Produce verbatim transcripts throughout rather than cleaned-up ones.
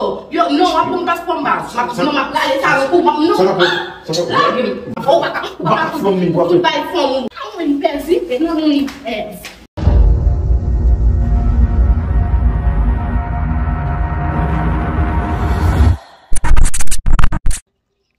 Yo, non, w ap ban m paspò m baz. M ap, non, m ap rale sa nan kou. M ap, non. Sa k ap fèt? Sa k ap fèt? Lage m. Ou pa ka, ou pa ka fout, fout bay fanm ou. Ou mwen pèdi, e nan nou li pèdi.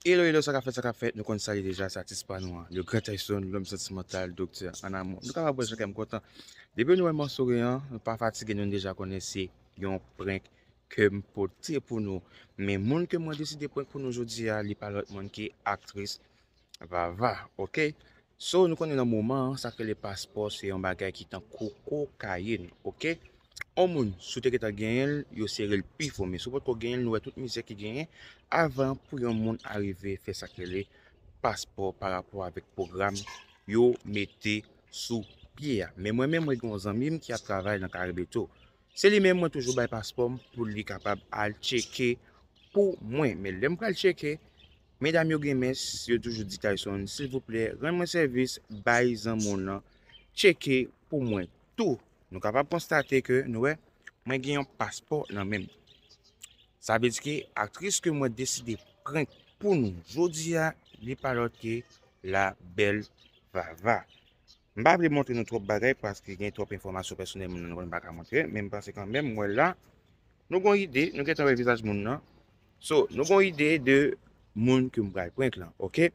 Hello, hello, sa k ap fèt, sa k ap fèt? Nou konn sa li deja, se atis pa nou an. Le Grand Tyson, lòm santimantal, doktè an amou. Nou kapab wè jan kè m kontan. Depi nou wè m an souri an, nou pa fatige, nou deja konnen se yon prank ke m pote pou nou. Men moun ke mwen deside prank pou nou jodi a, li pa lòt moun ke aktris Vava, oke? So, nou konnen nan moman an, sa k rele paspò, se yon bagay ki tankou kokayin, oke? On moun, si w te gentan genyen l, yo sere l pi fò, men si w potko genyen l, nou wè tout mizè ki genyen avan pou yon moun arive fè sa k rele paspò pa rapò avèk pwogram yo mete sou pye a. Men mwen menm, mwen gen yon zanmi m ki ap travay nan Karibeto. Se li menm mwen toujou bay paspò m pou li kapab al tcheke pou mwen. Men lè m pral tcheke, medam yo gen mès, yo toujou di Tyson, silvouplè, rann mwen sèvis, bay zanmi w nan tcheke pou mwen tou. Nou kapab konstate ke, nou wè, mwen gen yon paspò nan men m. Sa vle di ke aktris ke mwen deside prank pou nou jodi a, li pa lòt ke La Belle Vava. M pa vle montre nou twòp bagay paske gen twòp enfòmasyon pèsonèl moun nan, nou konnen m pa ka montre, men m panse kanmenm, m wè la, nou gon ide, nou gentan wè vizaj moun nan. So, nou gon ide de moun ke m pral prank lan, oke?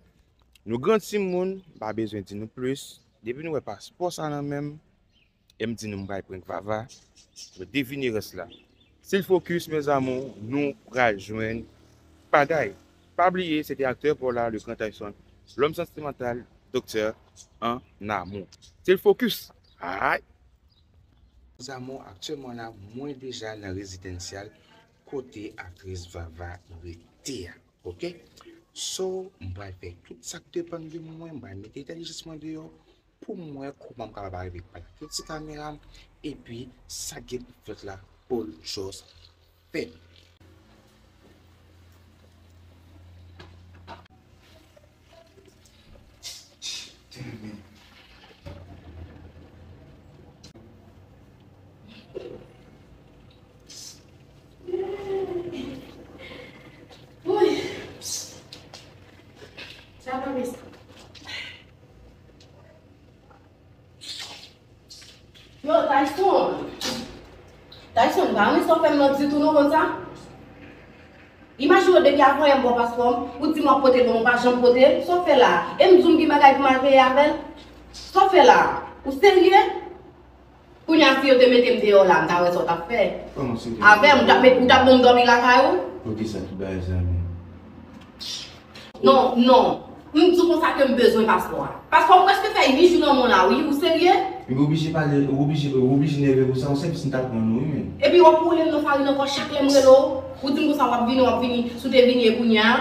Nou gran timoun, m pa bezwen di nou plis. Depi nou wè paspò sa nan men m, e m di nou m pral prank Vava, nou devine rès la. Still focus, mes amours, nou pral jwenn bagay. Pa bliye, se te aktè pa w la, le Grand Tyson, lòm santimantal, doktè an amou. Still focus. Alright. Mes amours, aktyèlman la, mwen deja nan rezidansyal kote aktris Vava rete a, oke? So, m pral fè tout sa k depann de mwen, m pral mete entèlijans mwen deyò, pou m wè kòman m kapab arive pale ak yon ti kamera m, epi sa k gen pou fèt la pou l just fèt. Uy. Sa pa bese. Yo, Tyson. Tyson, m pa renmen sa w fè m nan ditou non, konn sa. Imajine w depi avan yè m ba w paspò m, ou di m w ap pote l ban m, ou pa janm pote l. Sa w fè la? E m di w m gen bagay pou m al peye avè l? Sa w fè la? Ou serye? Kounye a, si yo te mete m deyò la, m ta wè sa w t ap fè. Kòman serye? Avè m, ou t ap met, ou t ap ban m dòmi lakay ou? Pote sa tout bagay sa menm. Non, non. M di w konsa ke m bezwen paspò a. Paspò m prèske fè uit jou nan men w la, wi. Ou serye? Ou oblije pale, ou oblije, ou oblije nève konsa, yon sèvis m t ap rann ou, wi, menm. Epi w ap woule m nan farin ankò chak lè m rele w. Ou di m konsa w ap vini, w ap vini, si w te vini e kounye a.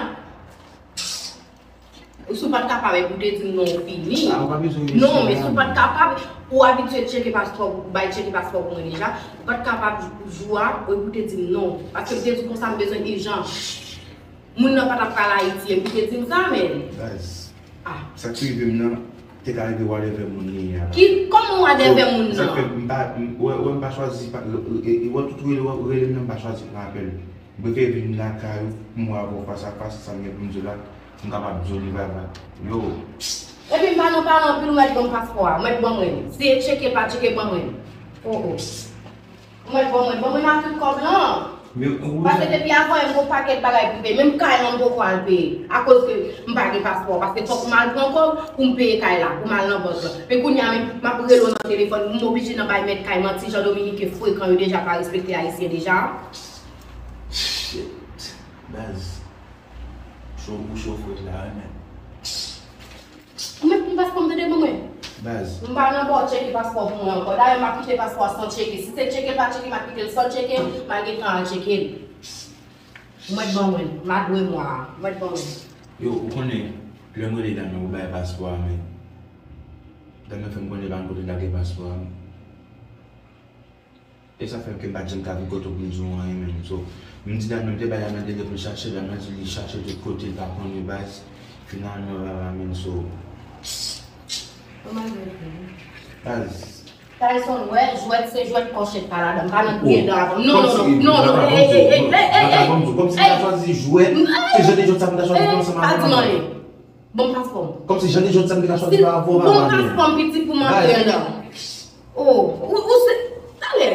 Si w pa t kapab, epi w te di m non, ou fini. Ah, ou pa bezwen vini. Non, men si w pa t kapab, ou abitye tcheke paspò, bay tcheke paspò pou mwen deja. Ou pa t kapab jou a, epi w te di m non. Paske m te di w konsa, m bezwen ijan. Moun nan pa t ap pral Ayiti, epi w te di m sa, men. Baz. Ah. Sa k rive m nan, te ka rive whatever moun li ye a la. Ki, kòman whatever moun nan? So, sa k fè m pa, m, wè, wè m pa chwazi, pa, e, e, wè tout rele, wè, rele m nan, m pa chwazi pran apèl. M prefere vin lakay ou pou m wè avè w fas a fas, sa m gen pou m di w la, pou m kapab di w li Vava. Yo. Epi m pa nan pale anpil, ou mèt ban m paspò a, ou mèt ban mwen li. Si e tcheke l pa tcheke, ban mwen li. Oh, oh. Ou mèt ban mwen, ban mwen nan tout kòb lan. Men, ou paske depi avan yè m gon pakèt bagay pou m peye. Menm kay lan m poko al peye. Akoz ke m pa gen paspò. Paske fòk m al pran kòb pou m peye kay la, pou m al nan bank lan. Men kounye a menm, m ap rele w nan telefòn, m oblije nan bay mèt kay manti, jan Dominiken frekan yo deja pa respekte Ayisyen deja. Shit. Baz. Cho, ou cho frèt la, wi, men. Ou mèt pran paspò m, tande, ban mwen. Baz. M pa nan ba w tcheke paspò pou mwen ankò. Dayè, m ap kite paspò a san tcheke. Si se tcheke l pa tcheke, m ap kite l san tcheke, m a gentan al tcheke l. Ou mèt ban mwen, m a dwe mwa a. Ou mèt ban mwen. Yo, ou konnen, lè m rele dam nan pou bay paspò a, men dam nan fè m konnen pa gen kote l lage paspò a, men. E sa fè m ke m pa t janm ka vin kote w pou m di w anyen menm. So, m di dam nan, m te bay dam nan dele pou l chache, dam nan di li chache tout kote, l pa konnen baz. Finalman, Vava menm, so. Baz. Tyson, wè, jwèt se jwèt, kòchèt pa ladan. M pa nan kriye dan avan. Non, non, non, non, non, e, e, e, e, e, e. Chwazi jwèt, se jan de jwèt sa m ta chwazi ansanm avè w. Pa di m anyen. Ban m paspò m. Kòmsi jan de jwèt sa m te ka chwazi pa avè w, pa avè w. Ban m paspò m, pitit, pou m antre anndan. Oh, ou, ou se, talè,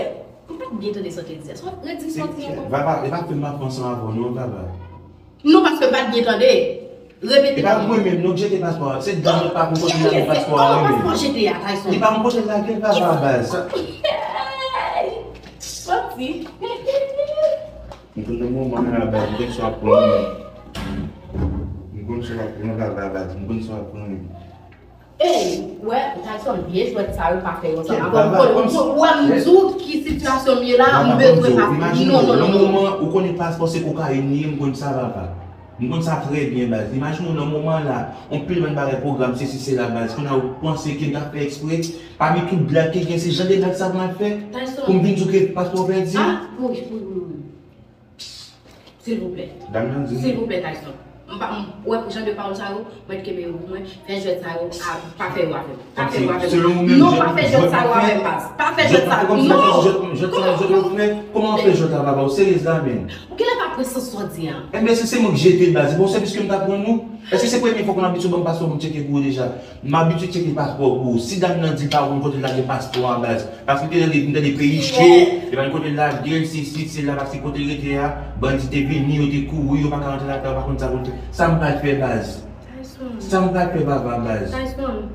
m pa t byen tande sa w te di a. Sa w redi sa w di ankò. Vava, e pa fè m ap ansanm avè w non, Vava. Non, paske m pa t byen tande. Repete. E pa mwen menm non k jete paspò a. Se dam nan pa konn kote l lage paspò a, wi, men. Paspò jete a, Tyson. Li pa konn kote l lage l, Vava, baz. Sa Santi. M konn nan moman la, baz, m konn sa w ap pran. M konn sa w ap pran, Vava, baz, m konn sa w ap pran. Ey, wè, Tyson, vye jwèt sa yo pa fè yo ansanm avè m. Ou wè m di w ki sitiyasyon m ye la, m bezwen paspò. Non, non, non, non. Nan moman, ou konnen paspò se kokayin li ye, m konn sa, Vava. M konn sa trè byen, baz. Imajine w nan moman la, anpil bann bagay pwogram, sesi, sela, baz. Kounye a ou panse ke m t ap fè ekspre, pami tout blag ki gen, se jan de blag sa pou m al fè, pou m vin di w ke paspò pèdi? Ah, wi, wi, wi, wi. Silvouplè. Dam nan di. Silvouplè, Tyson. M pa, m, wè, pou jan de pawòl sa yo, mwen kenbe yo pou mwen, fè jwèt sa yo, a, pa fè yo avè m. Pa fè yo avè m. Non, pa fè jwèt sa yo avè m, baz. Pa fè jwèt sa yo. Non. Jwèt sa yo, jwèt la, jwèt la, jwèt la, jwèt la. Kòman w fè jwèt la, papa? Ou serye la, men? Ou genlè pa pran sans sa w di a. Enben, si se mwen k jete l, baz, se bon sèvis ke m t ap rann ou. Èske se premye fwa w konn abitye ban m paspò pou m tcheke pou ou deja? M abitye tcheke paspò pou ou. Si dam nan di l pa konn kote l lage paspò a, baz, paske m te tande, m tande peyi cho, e pa konn kote l lage l, se isit, se la, paske kote l rete a, bandi te vini, yo te kouri, yo pa ka rantre lakay, yo pa konn sa pou l fè. Sa m pral fè, baz? Tyson. Sa m pral fè, papa, baz? Tyson.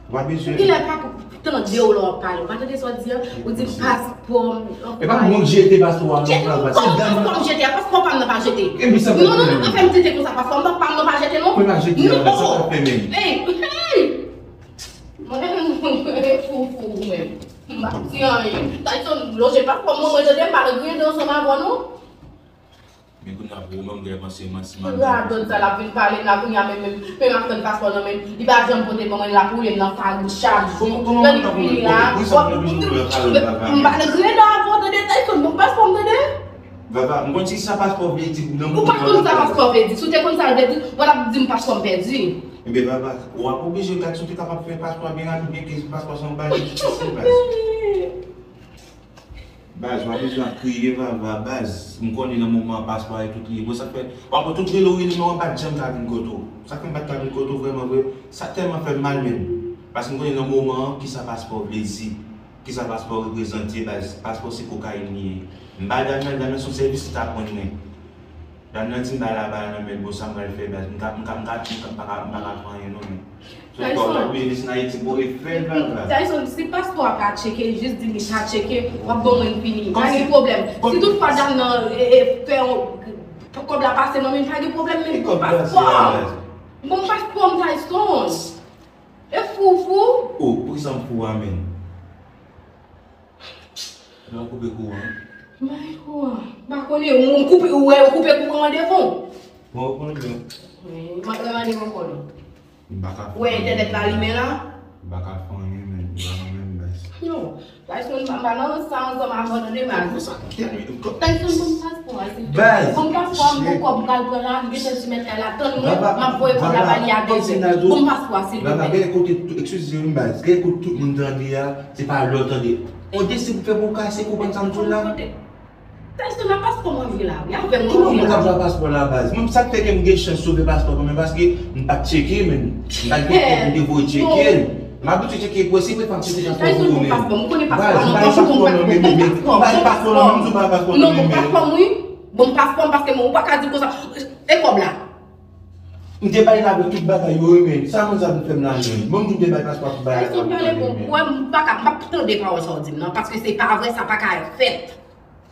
Ou pa bezwen. Ou genlè pa tande w lè w ap pale. Ou pa tande sa w di a? Ou di paspò m. E pa mwen k jete paspò a, non, papa. Se dam nan. Paspò m jete a, paspò pa m nan pa jete. Non, non, non, pa fè m di te konsa, paspò m pa m nan pa jete, non. Mwen pa jete, non, sa pa fè menm. Ey, ey. Mwen, mwen, mwen, fou, fou, ou menm. M pa di anyen. Tyson, lonje paspò m, mwen, mwen, tande, m pa nan griyen dan ansanm avè w, non. Men kounye a pou ou menm, gen panse manti manti. Radòt sa l ap vin pale m la kounye a, men, men, men m ap tann paspò nan men l. Li pa janm pote ban mwen, l ap woule m nan farin chak jou. Lè li fini la, m pa nan griyen dan avè w, tande, Tyson, ban m paspò m, tande. Vava, m konn si sa paspò vle di nan moman. Ou pa konn sa paspò vle di. Si w te konn sa l vle di, w t ap di m paspò m pèdi. Enben, Vava, w ap oblije gad si w te kapab fè paspò a byen rapid, byen ke paspò se yon bagay difisil, baz. Baz, w ap bezwen ap kriye, Vava, baz. M konnen nan moman an paspò a e tout li ye. Bon, sa k fè, w ap wè tout rele w rele, men w pa t janm ka vin kote w. Sa k fè m pa t ka vin kote w vrèman vre, sa tèlman fè m mal menm. Paske m konnen nan moman an, kisa paspò vle di, kisa paspò reprezante, baz. Paspò se kokayin li ye. M ba dam nan, dam nan se yon sèvis li t ap rann mwen. Dam nan di m ba l a, ba l nan men l, bon, sa m pral fè, baz? M ka, m ka, m ka, m ka, m pa ka, m pa ka fè anyen non, men. Tyson. Tyson, si paspò a pa tcheke, jis di m li pa tcheke, w ap ban mwen l fini. Pa gen pwoblèm. Si toutfwa dam nan, e, e, fè yon, kòb la pase nan men l, pa gen pwoblèm, men bon paspò. Bon paspò m, Tyson. E fou, fou. Oh, poukisa m fou a, men? Nan koupe kouran. Bay kouran. M pa konnen, ou koupe, ou wè yo koupe kouran an devan w. Bon, ou konnen byen. Wi, m ap remande ankò non. M pa ka fè anyen. Ou wè entènèt la limen la? M pa ka fè anyen, men. M pa konnen, baz. Non. Tyson, m pa, m pa nan sa ansanm avè w, tande, baz. Tyson, ban m paspò a, silvouplè. Baz. Ban m paspò a, m gon kòb m pral pran la, m gentan sou mèt kay la, tann mwen, m ap voye kòb la ba li a de zè. Ban m paspò a, silvouplè. Baba, gen kote tout, eskize m, baz. Gen kote tout moun tande a, se pa lè w tande. On desi pou fè pou w kase konprann sa m di w la. Tyson, a paspò mwen vre la, wi, avè mwen vre la. Kòman mwen t ap jwe a paspò la, baz? Mwen, sa k fè ke m gen chans sove paspò mwen, men paske m pa t tcheke, men m pa t gen kòb pou m te voye tcheke l. M abitye tcheke, pou se premye fwa m tcheke paspò pou ou menm. Tyson, bon paspò, m konnen paspò a, non, bon paspò, bon paspò, bon paspò, non, bon paspò, wi. Bon paspò, paske mwen, ou pa ka di konsa, e kòb la. M te bay l avèk tout bagay yo, wi, men sa moun sa vin fè m la, men. Mwen, m te bay paspò a pou bay l avèk tout bagay yo, men. Tyson, pale bon, wè, m pa ka, m p ap tande pawòl sa w di m nan, paske se pa vre, sa pa ka fèt.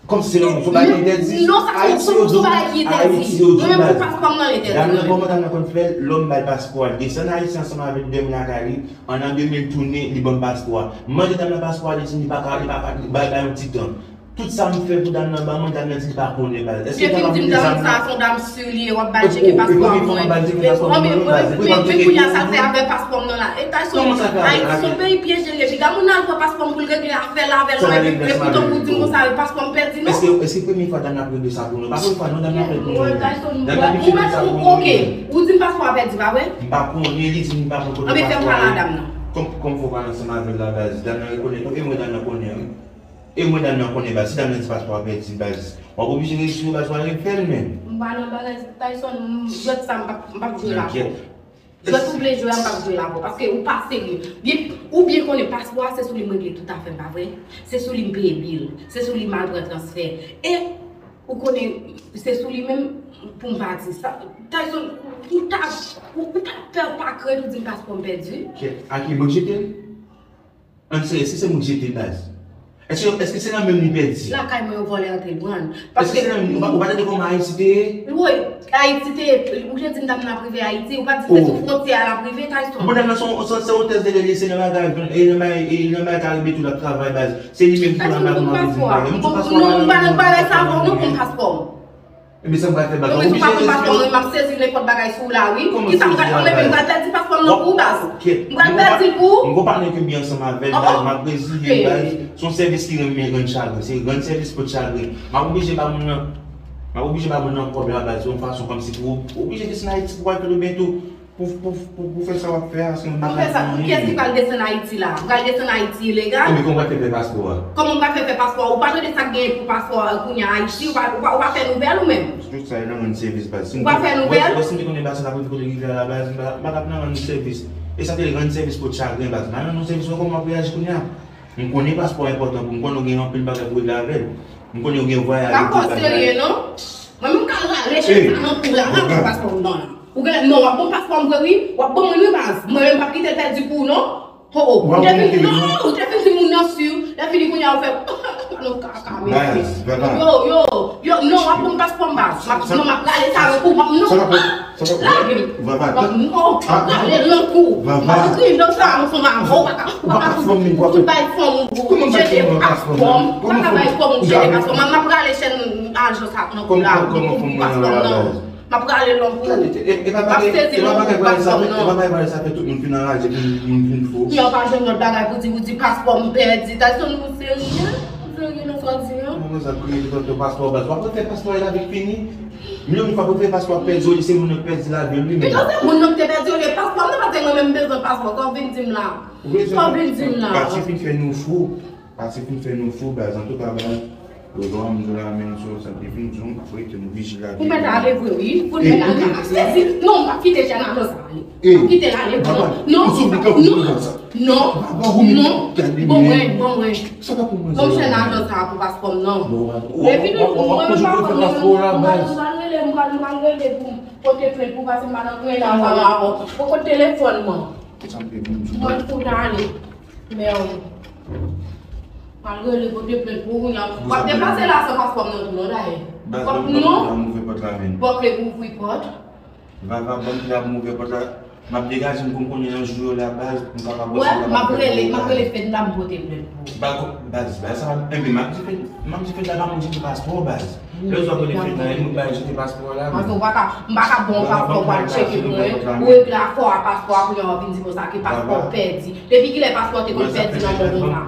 Kòmsi se nan sou bagay ki entèdi. Non, sa se sou bagay ki entèdi. Ayiti yo di, Ayiti yo di, baz. Mwen menm pou paspò m nan entèdi. Dam nan, kòman dam nan konn fè l, lè m bay paspò a, l desann Ayiti ansanm avèk de moun lakay li, an an de mil tounen, li ban m paspò a. M mande dam nan paspò a, li di m li pa ka, li pa ka, li bay, bay yon ti tan. Tout sa m fè pou dam nan ban mwen, dam nan di li pa konnen, baz. Èske l kapab mete zam nan? Sa se yon dam serye, w ap ba l tcheke paspò a mwen. Men kounye a sa l fè avèk paspò m nan la. E Tyson, Ayiti se yon peyi pyeje l ye. Piga moun nan al pran paspò m pou l regle afè l avè l, epi tankou w di m konsa, paspò m pèdi, non? Èske, èske premye fwa dam nan ap regle sa pou nou? Pa premye fwa, non, dam nan ap regle pou nou. Tyson, ou menm, ou, oke. Ou di m paspò a pèdi, pa vre? M pa konnen, li di m li pa konn kote paspò a ye. Anben, fè m pale a dam nan. Kòm, kòm fò w pale ansanm avè l la, baz. Dam nan rekonèt ou, e mwen dam nan konnen, wi. E mwen dam nan konnen, baz. Si dam nan di paspò a pèdi, baz. W ap oblije rejwi w baz, w al refè l menm. M pa nan bagay Tyson, m, jwèt sa m p ap, m p ap jwe la avè w. Jwèt ou vle jwe a, m p ap jwe la avè w, paske ou pa serye. Byen, ou byen konnen paspò a, se sou li m regle tout afè m, pa vre? Se sou li m peye bil, se sou li m al pran transfè. E ou konnen, se sou li menm pou m pa di sa. Tyson, ou ta, ou, ou ta pè, ou pa krent, ou di m paspò m pèdi. Kèt, a ki mwen k jete l? An serye, èske se mwen k jete l baz? Èske, èske se nan men m li pèdi? Lakay mwen yo vòlè antre l pran l. Èske se nan men m, ou pa, ou pa tande kòman Ayiti te ye? Wi, Ayiti te ye. Ou te di m t ap nan prive Ayiti, ou pa di se sou fwontyè a l ap rive, Tyson. Bon, nan se, se, se otès de lè li ye, se nan bagay, e nan bagay, e nan bagay Karibe tou l ap travay baz. Se li menm ki pran la pou m ap di bagay. M tou paspò. Non, m pa nan bagay sa avè w non, konn paspò m. Ebyen sa m pral fè baz, w oblije rejwi. Mwen menm si w pa konn paspò mwen, m ap sezi nenpòt bagay sou w la wi. Kisa m pral fè? Mwen menm m pral pèdi paspò m nan pou w baz. M pral pèdi l pou ou. M gon patnè ke m byen ansanm avè l baz, m ap reziye l baz. Se yon sèvis ki renmen rann chagren, se rann sèvis pot chagren. M ap oblije ba moun nan, m ap oblije ba moun nan kòb la baz, yon fason kòmsi pou w oblije desann Ayiti pou w al fè l byen tou. Pou, pou, pou, pou fè sa w ap fè a, se yon bagay ki anyen. Pou fè sa, pou kiyès ki pral desann Ayiti la? M pral desann Ayiti ilegal? Ebyen, kòman w pral fè fè paspò a? Kòman m pral fè fè paspò a? Ou pa tande sa k genyen pou paspò a kounye a Ayiti? Ou pa, ou pa, ou pa fè nouvèl ou menm? Tout sa e nan rann sèvis baz. Ou pa fè nouvèl? Wè, si m te konnen baz sa, kote li rive a la baz, m pa, m pa t ap nan rann sèvis. E sa te rann sèvis pot chagren baz. M al rann nou sèvis, wè kòman w ap reyaji kounye a. M konnen paspò a enpòtan pou m, m konnen w gen anpil bagay pou w regle avè l. M konnen w gen vwayaj pou w regle avè l. Pa fò serye non. Mwen menm m ka rale chèz sa nan kou la, m ap pran paspò m non la. Ou gen, non, w ap ban m paspò m vre wi. W ap ban mwen l wi baz. Mwen menm m p ap kite l pèdi pou ou non. Ho, ho. Ou te fin, non, ou te fin di moun nan si. Lè fini kounye a ou fè, non, kaka, mesye. Yo, yo, yo, non, w ap ban m paspò m baz. M ap, non, m ap rale sa nan kou. M ap, non. Lage m. M ap, non, m ap rale l nan kou. M ap kriye nan sa ansanm avè w. Ou pa ka, ou pa ka fout, fout bay fanm ou jete paspò m. Ou pa ka bay fanm ou jete paspò m. M ap rale chèn ajans sa nan kou la pou paspò m nan. M ap rale l nan kou. M ap sezi nan kou paspò m nan. Kounye a w pa jwenn lòt bagay pou di, pou di paspò m pèdi. Tyson, ou serye? Ou serye nan sa w di an? Kòman sa, kriye pou paspò baz? W ap refè paspò a, lavi fini. Milyon fwa pou fè paspò ap pèdi, olye se moun nan k pèdi lavi l li menm. Pito se moun nan k te pèdi, olye paspò m nan, paske mwen menm m bezwen paspò. Sa w vin di m la? Sa w vin di m la? Pati fin fè nou fou. Pati fin fè nou fou baz. Antouka baz, yo dwa m di la menm sou sa te fin di w, m ap rete nou vijil avè nou. Ou mèt ale vre wi. Ou mèt ale. M ap sezi. Non, m p ap kite Jana nan sa ale. M p ap kite l ale vre non. Non, non, non, non. Bon mwen, bon mwen. Sa ka pou mwen? Bon, m chèn ajan sa pou paspò m non. Epi nou, mwen menm pa konn, mwen pral rele, mwen pral, mwen pral rele pou m pote plent pou, paske m pa nan grenn ansanm avè w. Poko telefòn mwen. Mwen fout ale. Mèd. M pral rele pote plent pou ou, kounye a. W ap deplase la san paspò m nan tou non, dayè. W ap, non. Bòkle pou ouvri pòt. Vava, ban m kle a pou m ouvè pòt la. M ap degaje m pou m konnen nan jou yo la baz, pou m kapab wè si m ap fè bagay. M ap rele, m ap rele Fedna pou pote plent pou ou. Baz, baz, baz, sa, enben, m ap di Fed-, m ap di Fedna pa konn jete paspò, baz. Lè w ap rele Fedna, e nou bay jete paspò a la, baz. Anfen, ou pa ka, m pa ka ba w paspò pou al tcheke pou mwen, ou regle afè w a paspò a, kounye a w ap vin di konsa ke paspò w pèdi. Depi kilè paspò te konn pèdi nan men moun la?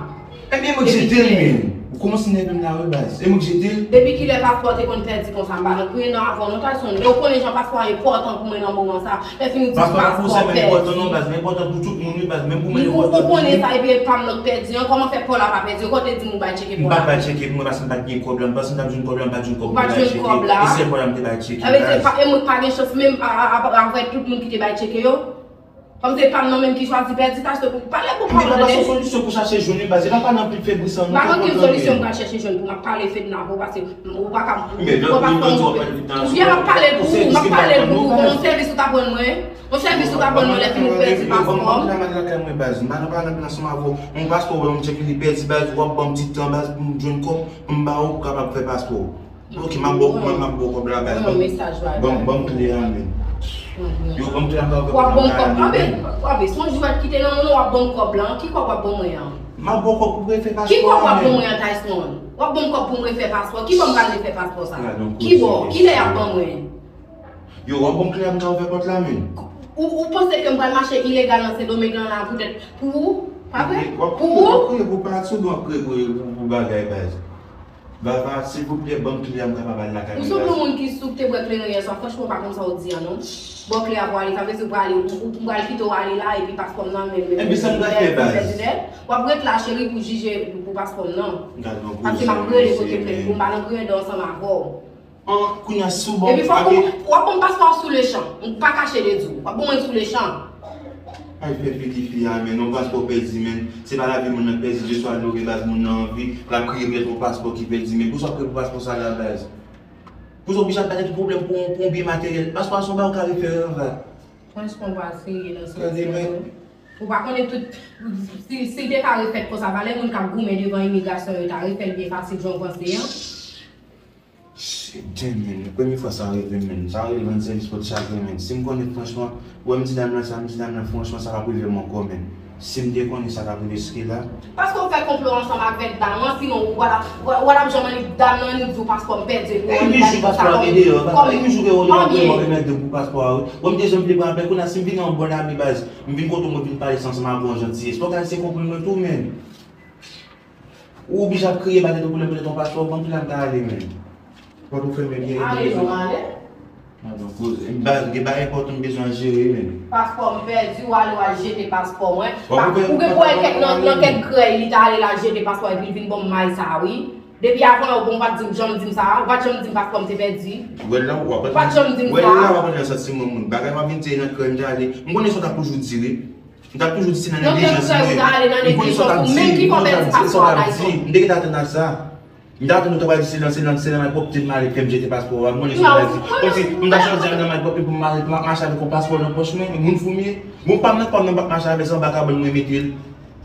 Ebyen, mwen k jete l, men. Ou kòmanse nève m la, wi, baz. E mwen k jete l. Depi kilè paspò te konn pèdi konsa? M pa nan kriye nan avè w non, Tyson. E ou konnen jan paspò a enpòtan pou mwen nan moman sa. Lè fini w di paspò pèdi. Paspò pa fòseman enpòtan non, baz. Li enpòtan pou tout moun, wi, baz. Menm pou mwen li enpòtan. Ou konnen sa, epi e pa m nan k pèdi an. Kòman fè paspò la pa pèdi? Ou kote di m ou bay tcheke paspò la? M pa t bay tcheke pou mwen, paske m pa t gen kòb la. M panse m t ap jwenn kòb la, m pa t jwenn kòb la. Ou pa t jwenn kòb la? E se paspò la m te bay tcheke, baz. E mwen k pa gen chans menm avèk tout moun ki te bay tcheke yo. Kòm se pa m nan menm ki chwazi pèdi, sa se pou pale pou pale. Men pa, pa se yon solisyon pou chache jwenn wi baz, e pa pale anpil fè bri san nou. M pa gen okenn solisyon m pral chèche jwenn pou m ap pale Fedna pou, paske ou pa ka, ou pa fè yon, ou byen m ap pale pou ou, m ap pale pou ou, yon sèvis ou t ap rann mwen, yon sèvis ou t ap rann mwen lè fini ou pèdi paspò m. Ban m pale anpil ansanm avè w, yon paspò ou wè yon nèg ki li pèdi baz, w ap ban m ti tan baz pou m jwenn kòb, pou m ba ou, pou kapab fè paspò. Ok, m ap ba w, m ap, m ap ba w kòb la, baz. Ban m, ban m kle a, men. Yo, ban m kle a, m ap ba w kòb la. W ap ban m kòb la, men, w ap, se yon jwèt ki te nan men w, w ap ban m kòb la. Ki kòb w ap ban mwen an? M ap ba w kòb pou m refè paspò a, men. Ki kòb w ap ban mwen an, Tyson? W ap ban m kòb pou m refè paspò. Ki bò m pral refè paspò sa? Ki bò? Kilè y ap ban mwen? Yo, w ap ban m kle a, m ka ouvè pòt la, men. Ou, ou panse ke m pral mache ilegal nan Sendomeng lan la poutèt pou ou? Pa vre? Pou ou? W ap kriye pou pati oubyen w ap kriye pou, pou, pou bagay, baz? Vava, silvouplè, ban m kle a, m kapab al lakay mwen, baz. Ou sanble yon moun ki sou k te bwè kleren yè swa. Franchman, m pa konn sa w di an, non. Ba w kle a pou w ale, sa vle di w prale, ou, ou, m pral kite w ale la, epi paspò m nan men, men, men, men, men, men, men, w ap ret la, cheri, pou jije, Pou paspò m nan. Gad yon koze, mesye, men. Paske m ap rele kote plent pou m pa nan griyen dan ansanm avè w. An, kounye a, si w ban m, epi fòk ou, w ap ban m paspò a sou lechan. M pa kache de di w. W ap ban mwen l sou lechan. Ay, fè piti fi a, men, yon paspò pèdi, men. Se pa lavi moun nan k pèdi, Dye swa love baz, moun nan anvi, l ap kriye pou yon paspò ki pèdi, men. Pou sa w ap kriye pou paspò sa la, baz? Pou sa w oblije ap bay tèt ou pwoblèm pou, pou yon byen materyèl? Paspò a se yon bagay ou ka refè anvan. Franchman, w pa serye nan sens sa, non. Ou pa konnen tout, si, si l te ka refèt konsa, valè moun k ap goumen devan imigrasyon yo ta refè l byen fasil, jan w panse an. Shit, damn, man. Premye fwa sa rive, man. Sa rive ban m sèvis pòt chagren, man. Si m konnen, franchman, wè m di dam nan sa, m di dam nan, franchman, sa p ap rive m ankò, man. Si m te konnen sa t ap rive jiske la. Paske w fè konplo ansanm avèk dam nan, sinon ou pa t ap, w, w ap janm annik dam nan annik di w paspò m pèdi l. E wi, jou paspò a te deyò, e wi, jou ke w remèt de pou paspò a, wi. Bon, m te janm vle pran apèl, kounye a si m vin an bon ami baz, m vin kote w, mwen vin pale ansanm avè w an jantiyès. Fòk w ese konprann mwen tou, man. Ou oblije ap kriye ba tèt ou pwoblèm, poutèt yon paspò, ban m ki la m ta ale, man. Pòt ou fèmen byen. Ale non, ale. Madan koze. M ba, gen bagay enpòtan m bezwen jere, men. Paspò m pèdi, w ale w al jete paspò mwen. Ou gen pou wè kèk nan, nan kèk krèy, li ta ale l al jete paspò epi l vin ban m may sa, wi. Depi avan, ou bon, ou pa t di m, janm di m sa, ou pa t janm di m paspò m te pèdi. Ou wè la, ou pa t janm di m sa. Ou wè la, w ap pran nan santiman moun. Bagay m ap vin di nan krèy m ta ale. M konnen sa w t ap toujou di, wi. M t ap toujou di se nan neglijans li ye. M konnen sa w t ap di, m konnen sa w t ap di, se sa w t ap di. M te gentan atann a sa. M t ap tann ou ta pral di se nan, se nan, se nan malpwòpte m ale fè m jete paspò a. M konnen sa w pral di. Kòmsi m ta chwazi al nan malpwòpte pou m ale, pou m ap mache avèk yon paspò nan pòch mwen, moun fou m ye. Bon, pa m nan, pa m nan, m p ap mache avè l, se anba kabann mwen mete l.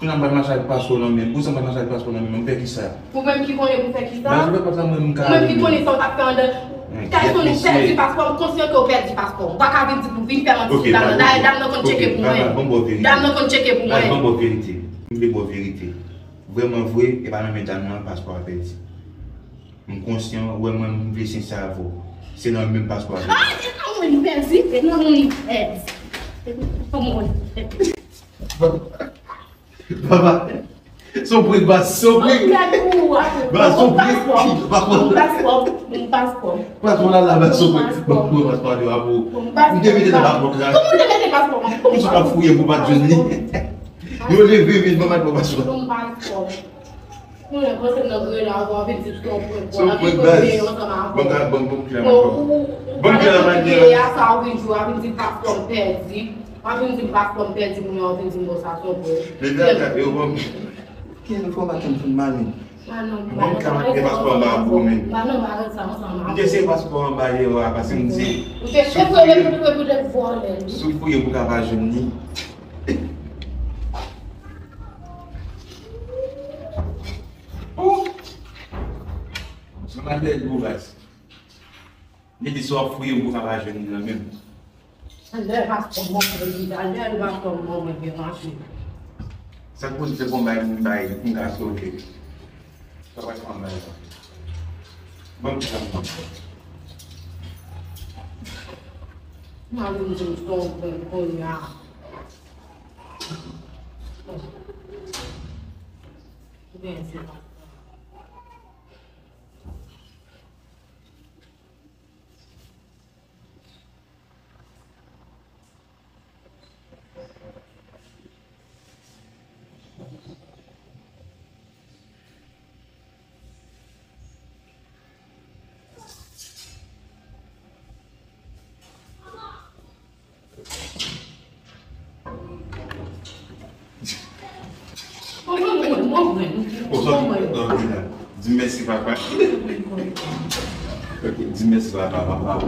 Kounye a m pral mache avèk paspò nan men m. Pou sa m pral mache avèk paspò nan men m, m fè kisa? Ou menm ki konnen pou fè kisa? Baz, ou pa sa mwen m ka ale. Ou menm ki konnen sa w t ap fè anndan. Tyson, ou pèdi paspò, m konsyan ke w pèdi paspò. Ou pa ka vin di pou vin fè manti sou dam nan. Dayè, dam nan konn tcheke pou mwen. Dam nan konn tcheke pou mwen. Ban m ba w verite. M vle ba w verite. Vrèman vre, e pa nan men dam nan paspò a pèdi. M konsyan, ou wè mwen, m vle sensè avè w. Se nan menm paspò a pèdi. Ah, se nan mwen li pèdi, se nan mwen li pèdi. Kòman mwen li pèdi? Papa, se yon prank, baz, se yon prank. Baz, se yon prank. Paspò, paspò, paspò. Paspò la, la, baz, se yon prank. Bon, bon, paspò a, bon. M te mete nan papòt la. Kòman w te mete paspò? Kòman w te fouye pou w pa t jwenn li? Yo leve vin ban m al pran paspò. Bon, paspò. Mwen panse m nan griyen dan avè w, w ap vin di tout yon prank. Se yon prank, baz. Ban m ka, ban m, ban m klè ankò. Ban m klè ankò. Sa w vin jwe, w ap vin di paspò m pèdi. W ap vin di paspò m pèdi, kounye a w vin di m konsa, se yon prank. Leve a kat, yo ban m. Ki enfòmasyon m fin malen? Ban m ka mete paspò anba pou ou menm. M te sere paspò anba yè a, paske m di, si w fouye pou ka pa jwenn li. Sa mal bèl gwo baz. Li di si w ap fouye pou ka pa jwenn li nan men m. Lè paspò m mwen pèdi, lè paspò m mwen byen mache. Sa k poze se konbay m bay m ka sove. Sa pa konbay la. Ban m ti sa m pran. M a vin di m son prank kounye a. Oubyen se pa sa. Di mèsi, papa. Di mèsi, papa, papa.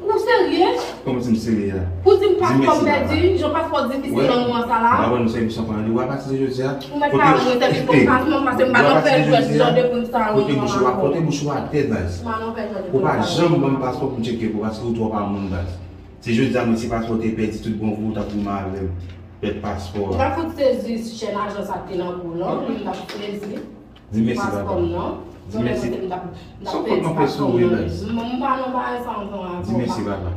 Ou serye? Kòman si m serye a? Pou di m paspò m pèdi, jan paspò difisil nan moman sa la. M ap rann ou sèvis ankò, Andy. W a pati de jodi a. Ou mèt pa rann mwen sèvis konsa non, paske m pa nan fè jwèt jan de moun sa yo. Kote bouch ou a, kote bouch ou atè, baz. Ou pa janm ban m paspò pou m tcheke pou, paske ou twò pa moun, baz. Se jodi a, mwen, si paspò te pèdi tout bon vre, ou t ap goumen avè m. Pèt paspò a. M ta fout sezi chèn ajan sa k te nan kou w lan, wi, m ta fout sezi. Di mèsi, papa. Di mèsi. Sa w konn nan fè sou ou, baz? M pa nan bagay sa ankò. Di mèsi, papa.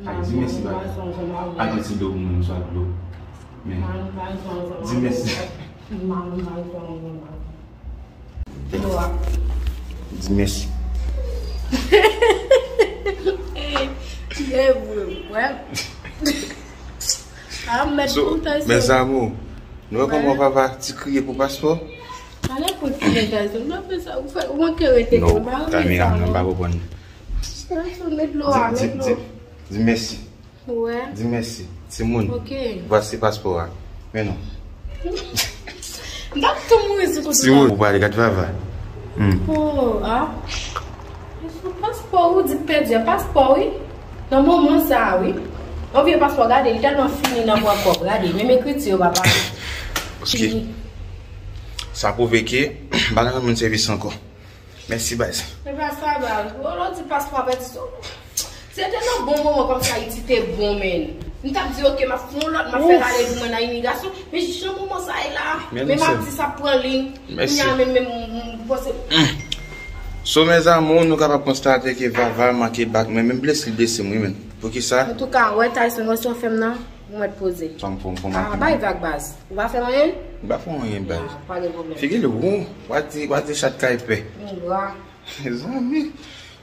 Ay, di mèsi, papa. Pa gen ti dlo pou mwen, swa dlo. Men, di mèsi. Di mèsi. Di mèsi. Ey, bro, wè. A, mèt. So, kontan, mes amours, nou wè kòman Vava ti kriye pou paspò? Ala pou ti mèt, Tyson, nou ap fè sa, ou fè, ou manke rete. Non, Tamira, non, pa konprann. Tyson, met dlo a, met dlo. Di mèsi. Wè. Di mèsi. Timoun. Ok. Vwasi paspò a. Men non. M t ap tou mouri sou kote. Timoun, ou pale gad Vava. Hmm. Oh, ah. Sou paspò ou di pèdi a, paspò wi. Nan moman sa a wi. Yon vye paspò, gade, li tèlman fini nan pran kòb, gade, menm ekriti yo pa pale. Paske sa pwouve ke m pa nan moun sèvis ankò. Mèsi baz. Se pa sa baz. Ou lè w di paspò a pèdi sou. Se te nan bon moman kòmsi Ayiti te bon, men. M t ap di, ok, m ap fè yon lòt, m ap fè rale pou mwen nan imigrasyon. Men jan moman sa ye la, men m ap di sa pran liy. Mèsi. Kounya menm, menm, m panse. So, mes amours, nou kapab konstate ke Vava manke bat mwen, menm blese li blese m wi, men. Poukisa? Antouka, wè Tyson, wè sa w fè m nan, ou mèt poze. Sa m fè w, m fè w manke. Ah, bay vag baz. Ou pa fè m anyen? M pa fè w anyen baz. Ah, pa gen pwoblèm. Figi l won, w a di, w a di chat kay pè. Mezanmi.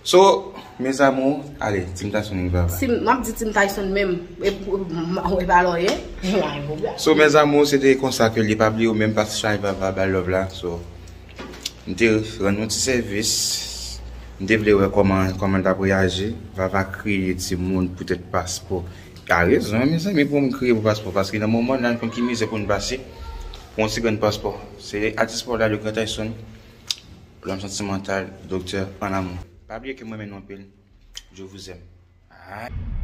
So, mes amours, ale, Team Tyson vin Vava. Si m ap di Team Tyson menm, e pou, m, m, e pa lòye, m pa gen pwoblèm. So, mes amours, se te konsa ke li pa bliye w menm, pase chay Vava, bay love la. So, m te rann yon ti sèvis. M te vle wè kòman, kòman l t ap reyaji. Vava kriye timoun poutèt paspò. A rezon, mezanmi, pou m kriye pou paspò, paske nan moman nan, nou konn ki mizè pou n pase pou yon ti grenn paspò. Se atis pa w la, le grand Tyson. L'homme sentimental, Docteur en amour. Pa bliye ke m renmen nou anpil. Je vous aime. Alright.